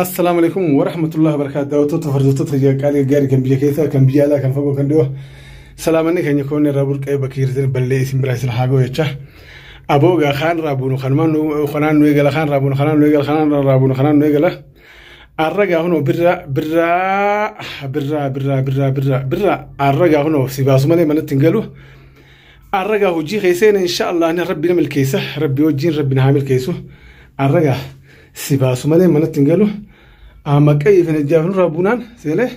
Assalaamu alaikum wa rahmatullahi wa barakaatu. Daawwattoota hordoftoota qaalii gaarii kan biyya keessaa kan biyya alaa kan fagoo kan dhiyoo. Salaamanni keenya koon irraa burqee bakka jirtan ballee isin biraa isin haa ga'u jecha. Aboo gaa kaan irraa buunu kanumaan nu kanaan nu eegala kaan irraa buunu kanaan nu eegala kanaan irraa buunu kanaan nu eegala. Arra gaa hunoo birraa birraa birraa birraa birraa birraa birraa arra gaa hunoo si baasu malee manatti hin galu. Arra gaa hojii keesseen insha Allah ni rabbi na milkeessa rabbi wajjin rabbi na haa milkeessu. Arra gaa si baasu malee manatti hin galu. Maqaa ifin ijjaaf nurraa buunaan seelee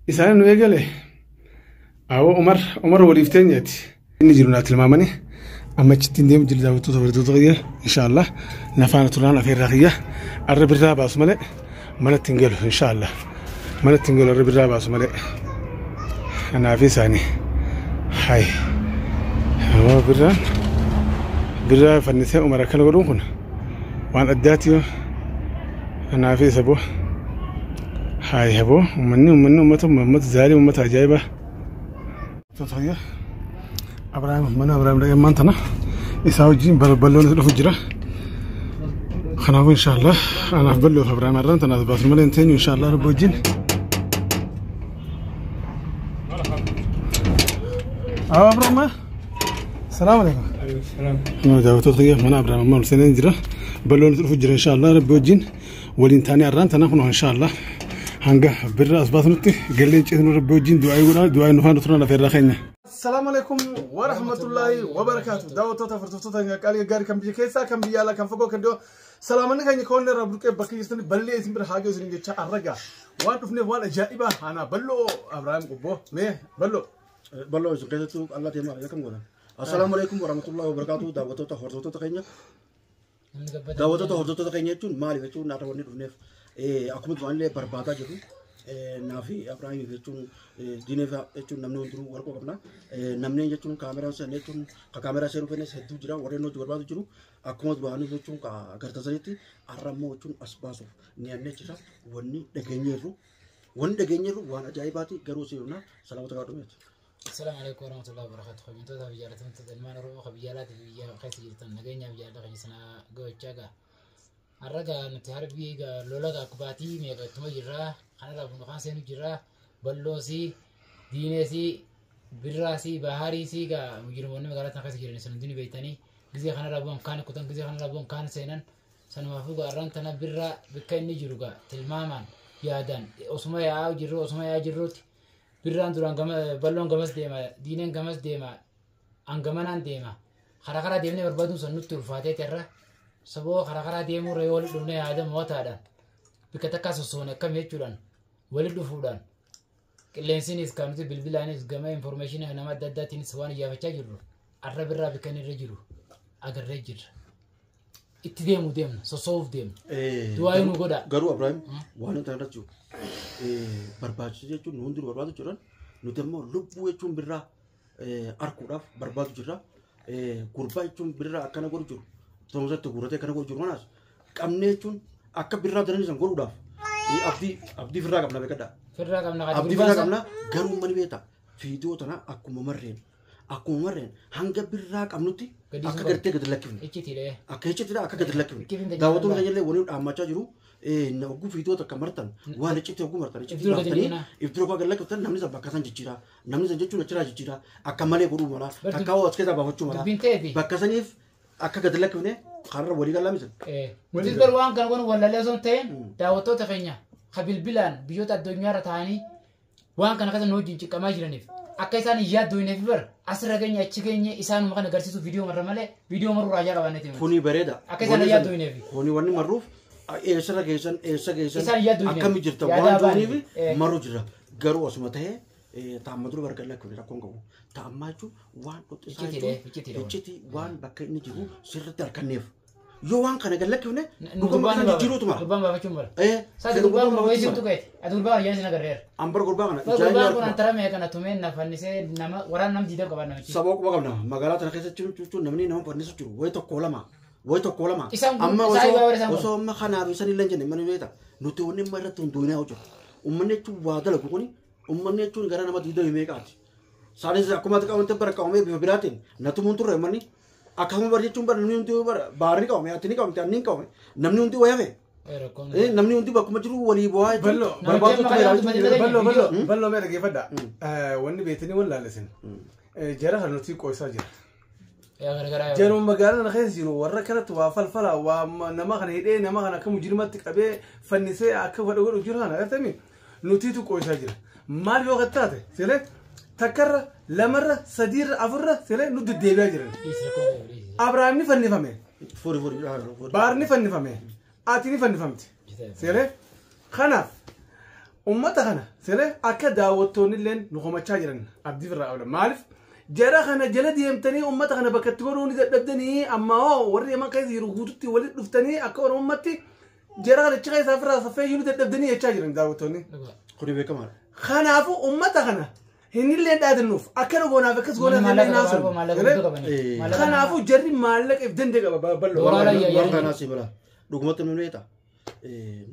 isaanii nu eegale. Awoo Umar Umar waliif teenyeeti. Inni jiru naa tilmaamanii amma achitti hin deemu jiru daawwattoota hordoftoota kiyya insha Allah nafaana turaan afeerraa kiyya arra birraa baasu malee manatti hin galu insha Allah manatti hin galu arra birraa baasu malee. Kanaaf isaanii hay awoo birraan birraa fannisee Umar akkana godhuun kun waan addaati yoo kanaaf isa boo hay haboo uummanni uummanni uummata uummata zaalim uummata ajaa'ibaa. Totayya Abrahaam mana Abrahaam dhaqee ammaan tana isaa wajjin balballoon isa dhufu jira. Kanaafuu inshaallah anaaf balloof Abrahaam har'aan tanaaf baasu malee hin teenyu inshaallah rabbi wajjin. Awa Abrahaam salaam alaikum. Daawwattoota kiyya mana Abrahaam amma ol seenee jira. Balloon isa dhufu jira inshaallah rabbi wajjin waliin taanee har'aan tana kun inshaallah hanga birra as baasnutti galleen ceesnu rabbi wajjin du'aa godhaa du'aa nu faana turan lafeerraa keenya. Assalaamu alaikum wa rahmatullahi wa barakaatu. Daawwattoota hordoftoota qaalii gaarii kan biyya keessaa kan biyya alaa kan fagoo kan dhiyoo. Salaamanni keenya koon irraa burqee bakka jirtan ballee isin bira haa ga'u isin jecha arragaa. Waan dhufneef waan ajaa'ibaa aanaa bal'oo Abrahaam Qobboo mee bal'oo. Bal'oo isin keessattuu Allah ta'e maal akkam godhan. Assalaamu alaikum wa rahmatullahi wa barakaatu. Daawwattoota hordoftoota keenya. Daawwattoota hordoftoota keenya jechuun maali jechuun naata wanni dhufneef akkuma duraan illee barbaadaa jirru. Naafi Abrahaam jechuun diinee jechuun namni hundinuu warqoo qabna. Namni jechuun kaameraa seen jechuun ka kaameraa seenuu fedhes hedduu jira warreen hojii barbaadu jiru. Akkuma duraanii jechuun ka agartasanitti har'a immoo jechuun as baasuuf ni annee jira wanni dhageenyeerru. Wanni dhageenyeerru waan ajaa'ibaati garuu seenuu salaamata gaa dhumeeti. Assalaamu alaikum warahmatullahi wabarakatuh. Kabajamtoota fi jaallatamtoota ilmaan Oromoo kan biyya alaatii fi biyya keessa jirtan nageenyaa fi jaalala keenya sana gochaa gaa. Har'a gaa nuti harbii gaa lola gaa kubaatii meeqa ittuma jirraa kanarraa bunu kaan seenu jirraa balloosii diineesii birraasii bahariisii gaa mujrimoonni magaalaa tana keessa jiran sun hundinuu beektanii gizee kanarraa bu'an kaan kutan gizee kanarraa bu'an kaan seenan sanumaafuu gaa har'aan tana birraa bakka inni jiru gaa tilmaamaan yaadan osuma yaa'aa jirru osuma yaa'aa jirruuti. Birraan duraan gama balloon gamas deema diineen gamas deema hangamanaan deema karaa karaa deemnee barbaaduun sun nutti ulfaatee irra saboo karaa karaa deemuu irra yoo walitti dhufnee yaada mo'ataadhaan bakka takkaa sossoone akkam jechuudhaan walitti dhufuudhaan qilleensiinis kan nuti bilbilaanis gama infoormeeshinii nama adda addaatiinis waan iyyaafachaa jirru arra birraa bakka inni irra jiru agarree jirra. Itti deemuu deemna sossoo'uuf deemna. Du'aa nu godha. Garuu Abrahaam waan nuti irratti jiru barbaachisu jechuun nu hundinuu barbaadu jiran nuti immoo lubbuu jechuun birraa arkuudhaaf barbaadu jirra. Gurbaa jechuun birraa akkana godhu jiru. Toomsatti guurratee akkana godhu jiru kanaas qabnee jechuun akka birraa daranii san godhuudhaaf abdii abdii firraa qabna beekadha. Firraa qabna Abdii firraa qabna garuu mani beekta fiidiyoo tana akkuma marreen akkuma marreen hanga birraa qabnutti akka gartee gadi lakkifne. Iccitiidha. Akka iccitiidha akka gadi lakkifne. Daawwattoonni keenya illee waliin dhaammachaa jiru. Hogguu fiidiyoo takka martan waan iccitii hogguu martan iccitii baaftanii ifdura koo gadi lakkiftan namni san bakka san jijjiira. Namni san jechuun achirraa jijjiira. Akka malee godhuu mala. Takka hoo as keessaa baafachuu mala. Bakka saniif akka gadi lakkifne karra walii galaa misan. Nutis garuu waan kana godhu wallalee osoo hin ta'in daawwattoota keenya ka bilbilaan biyyoota addunyaarra taa'anii waan kana keessa nu wajjin ciqqamaa jiraniif akka isaan hin yaaddoofneef bar asirra keenya achi keenya isaanuma kana agarsiisu viidiyoo marra malee viidiyoo marruu raajaa qabaanneeti. Kuni bareeda. Akka isaan hin yaaddoofneef. Kuni wanni marruuf eessarra geessan eessa geessan Isaan hin yaaddoofneef. akkami jirta Yaada waan abaanii. jiraniif marru jira. Garuu osuma ta'ee taa'amma dura barga lakkifne rakkoon qabu. Taa'ammaa jechuun waan dhoxisaa Iccitiidha, jechuun iccitiidha. iccitii waan bakka inni jiru sirriitti harkanneef. Yoo waan kana gad lakkifne Nu dhuguma gurbaan kana jijjiiruutu mala. Gurbaan baafachuun mala. Saati Fedha gurbaan gurbaan kun baafachuu weessitu mala. ka'eeti. Ati gurbaa kana jaalisi nagarreera. Ambar gurbaa kana Gurbaan ijaan kun arguma. antara mee kana tumeen na fannisee nama waraan nam diidam qaban namichi. Sababa quba qabna magaalaa tana keessatti jechuun namni nama fannisu jiru wayi tokko lama wayi tokko lama. Isaan kun Amma isaan osoo ibaa isaan kun. osoo amma kanaaf isaan illee hin jenne mana beekta nuti wanni amma irratti hundoonee hojjetu. Uummanni jechuun waa dalagu kuni uummanni jechuun gara nama diidam meeqaati. Isaanis akkuma ati qabamte bara qabamee bifa biraatiin natumuun turre uummanni. Akkasuma bara jechuun bara namni hundi bara baarri qabame ati ni qabamte anni hin qabame namni hundi wayii hafe. Namni hundi bakkuma jiru walii bu'aa Ballo, barbaadu ballo ballo ballo mee dhaggeeffadha. Wanni beektanii wallaallisin. Jara kan nuti qoosaa jira. Jaruma magaalaa kana keessa jiru warra kanatti waa falfala waa nama kana hidhee nama kana akka mujrimatti qabee fannisee akka godhu godhu jiru kana agartanii nutiitu qoosaa jira. Maal yoo taate siree takkarra lamarra sadiirra afurra siree nu deddeebi'aa jiran. Abiraam ni fannifame. Fuuri fuuri. Baar ni fannifame. Ati ni fannifamti. Siree kanaaf uummata kana siree akka daawwattoonni illee nu komachaa jiran abdii irraa qabna. Maaliif jara kana jala deemtanii uummata kana bakka itti godhuu ni dadhabdanii amma hoo warri yaman keessa jiru guututti walitti dhuftanii akka oromummaatti jara kana achi keessaa ofirraa saffeeyyuu ni dadhabdanii jechaa jiran daawwattoonni. Kuni beekamaadha. Kanaafuu uummata kana hinillee dhaadannuuf akkana goonaaf akkas goonaaf illee naasuun. Kanaafuu jarri maallaqa if danda'e qaba bal'oo. Waan kanaa si bira dhugumatti nu leeta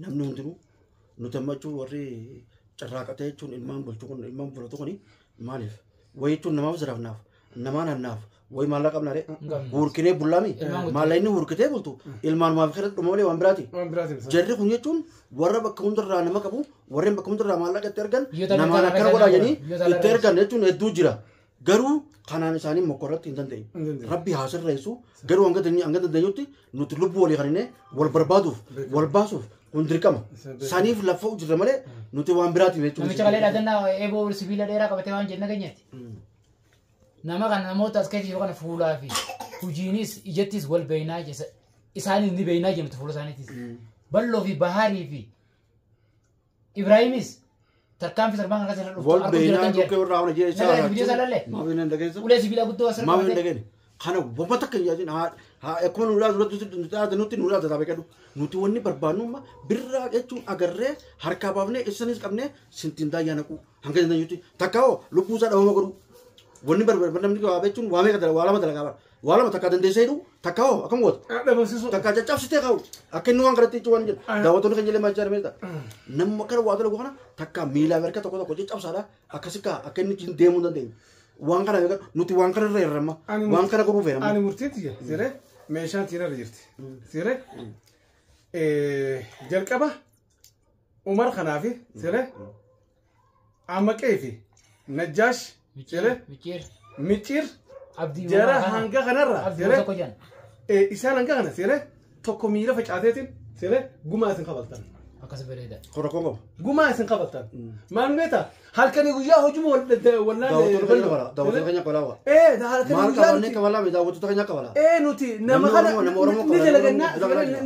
namni hundinuu nuti ammachuu warri carraaqatee jechuun ilmaan bulchu kun ilmaan bulatu kuni maaliif wayi jechuun namaaf ziraafnaaf namaan hannaaf wayi maallaqa qabnaare hurkinee bullaami maallaqni hurkitee bultu ilmaanumaaf keessatti dhuma malee waan biraati. Jarri kun jechuun warra bakka hundarraa nama qabu warreen bakka hundarraa maallaqa itti ergan namaan akkana godhaa jedhanii itti ergan jechuun hedduu jira. Garuu kanaan isaanii mokkorratti hin dandeenye. Rabbi haa sirreessu garuu hanga dandeenyutti nuti lubbuu walii kaninee wal barbaaduuf wal baasuuf kun dirqama. Saniif lafa jirra malee nuti waan biraati jechuudha. Namicha kalee dhaadannaa eeboo sibiila dheeraa qabatee waan jenna geenyetti. Nama kana namoota as keessa jiru kana fuulaa fi hojiinis ijattis wal beeynaa jecha isaanis ni beeynaa jennutu fuula isaaniitis. Balloo fi Baharii fi Ibraahimis tarkaanfii sarbaan kan keessa dhuftu. Wal beeynaa dhukkee warra haala jee isaa. Viidiyoo isaa laallee. Maaf hin dhageessu. Ulee sibiila guddoo asirra Maaf hin dhageessu. Kana wamma takka hin yaadin haa akkuma nu laatu nutti nu laatu taa'ee kadhu nuti wanni barbaannu amma birraa jechuun agarree harkaa baafnee ibsanis qabnee sintiin daayyaa naqu hanga dandeenyutti takka hoo lubbuu isaa dhabama godhu wanni barbaadu namni waa jechuun waa meeqa dalagaa waa lama dalagaa bara waa lama takka dandeessee hidhu takka hoo akkam goota takka caccabsitee kaa'u akka inni waan kanatti jechuun waan jedhu daawwattoonni kan jedhee maal jedhame namni akkana waa dalagu kana takka miilaa harka tokko tokko caccabsaadha akkasi kaa akka inni deemuu hin dandeenye. Waan kana nuti waan kana irra hir'amma waan kana godhuu feena. Ani murtiitti jira siree meeshaan tiina irra jirti siree jalqaba Umar kanaa fi siree Amaqee fi Najjaash siree Micciir jara hanga kanarra siree isaan hanga kana siree tokko miila facaateetiin siree gumaa isin kabaltan. Akkas bareeda. Qorakoon qaba. Gumaa isin qabattan. Maal beektaa halkanii guyyaa hojuma wallaan. Daawwattoota keenya qabalaa. Halkanii Maal guyyaa qabanne qabalaa daawwattoota keenya qabalaa. Nuti nama kana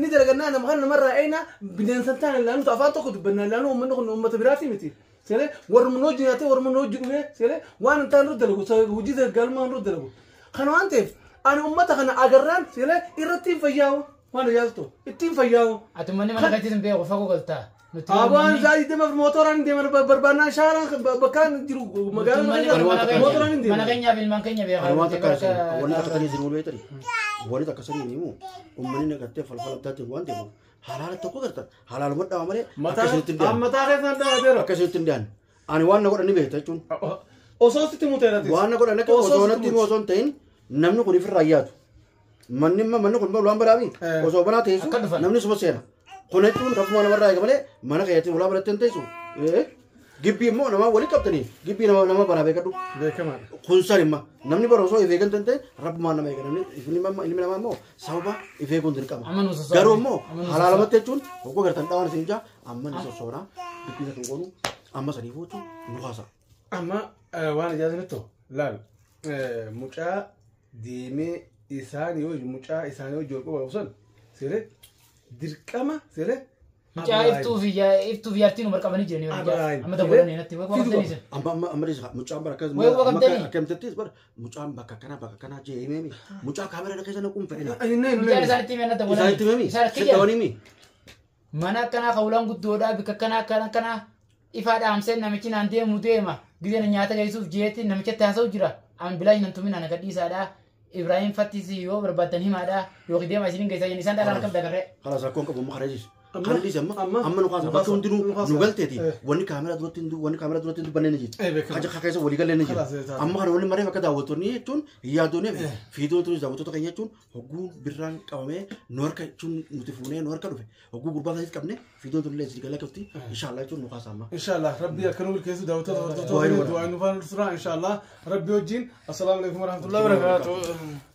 ni dalagannaa nama kana namarraa eena bineensa taane laanu afaan tokko dubbannaa laanu uummanni kun uummata biraati miti. Siree warra nu hojii nyaatee warra nu hojii dhugee siree waan hin taane dalagu hojii galmaa nu dalagu. Kana waan ta'eef ani uummata kana agarraan siree irratti hin fayyaa'u. Waan yaadatu ittiin fayyaa'u. Ati manni mana keessatti hin beeku fagoo galtaa. Abaan zaayii deema mootoraan deema barbaannaan shaaraan bakkaan jiru magaalaa mootoraan hin deema. Mana keenyaaf ilmaan keenya beekaa. Ani waan takka wanni takka tanii jiru beektani. Wanni takka sanii himu uummanni nagattee falfala addaatiin waan deemu halaala tokko gartan halaaluma dhawa malee akka isinitti hin dhiyaanne. Mataa keessan dhaabateera. Akka isinitti hin dhiyaanne. Ani waan na godhan ni beekta jechuun. Osoo sitti muteeratis. Waan na godhan akka osoo natti himu osoo hin ta'in namni kun ifirraa yaadu. Manni manni kun waan baraami osoo banaa teessu namni suma seena. Kun jechuun rakkuma namarraa eega malee mana keetti ulaa biratti hin teessu. Gibbii immoo nama walii qabdanii gibbii nama banaa beekadhu. Beekamaadha. Kun san imma namni bara osoo if eegan ta'e rabbumaan nama eega namni ilmi namaa immoo sababa if eeguun dirqama. Garuu immoo halaalamatti jechuun hoggoo gartan dhawaan isin jaa amma ni sossoonaa dubbii kan goonu amma sanii fuutu nu haasa. Amma waan ijaasanitti laal mucaa deemee isaanii yoo mucaa isaanii hojii wal qabu siree dirqama siree. Mucaa iftuu fi jaartiin umar qabanii jiranii amma dabalanii natti wayii qabdanii isin. Amma amma mucaan bara akkas akkamittis bara mucaan bakka kana bakka kana jee himee mucaa kaameraa keessa naquun fedhina. Mucaan isaanitti himee natti dabalanii. Isaanitti himee sitti himee. Mana akkanaa qawlaan guddoodhaa bikka akkanaa akkana akkanaa ifaa dhaamsee namichi naan deemu deema gizeen nyaata geessuuf jeetti namichatti haasa'u jira an bilaash nan tumin ana gadhiisaadhaa. Ibrahim Fattisi yoo barbaadan himaadha yookiin deema isiniin geessaa jenni isaan dhalaan akkam dagarree. Kalaas rakkoon qabu amma karaa Kan dhiise amma amma nu kaasa bakki hundinuu nu galteeti wanni kaameraa duratti wanni kaameraa duratti hin dubbanne ni jirti. Kaja keessa walii galee ni jira. Amma kana wanni mareef akka daawwattoonni jechuun hin yaaddoonee fi fiidoon tunis daawwattoota keenya jechuun hogguu birraan qabamee nu harka jechuun nuti fuunee nu harka dhufe hogguu gurbaa isaanii qabne fiidoon tunillee isin galee qabdi inshallah jechuun nu kaasa amma. Inshallah rabbi akka nu milkeessu daawwattoota hordoftoota du'aa nu faana tura inshallah rabbi wajjin. Assalaamu alaikum warahmatullahi wabarakatuh.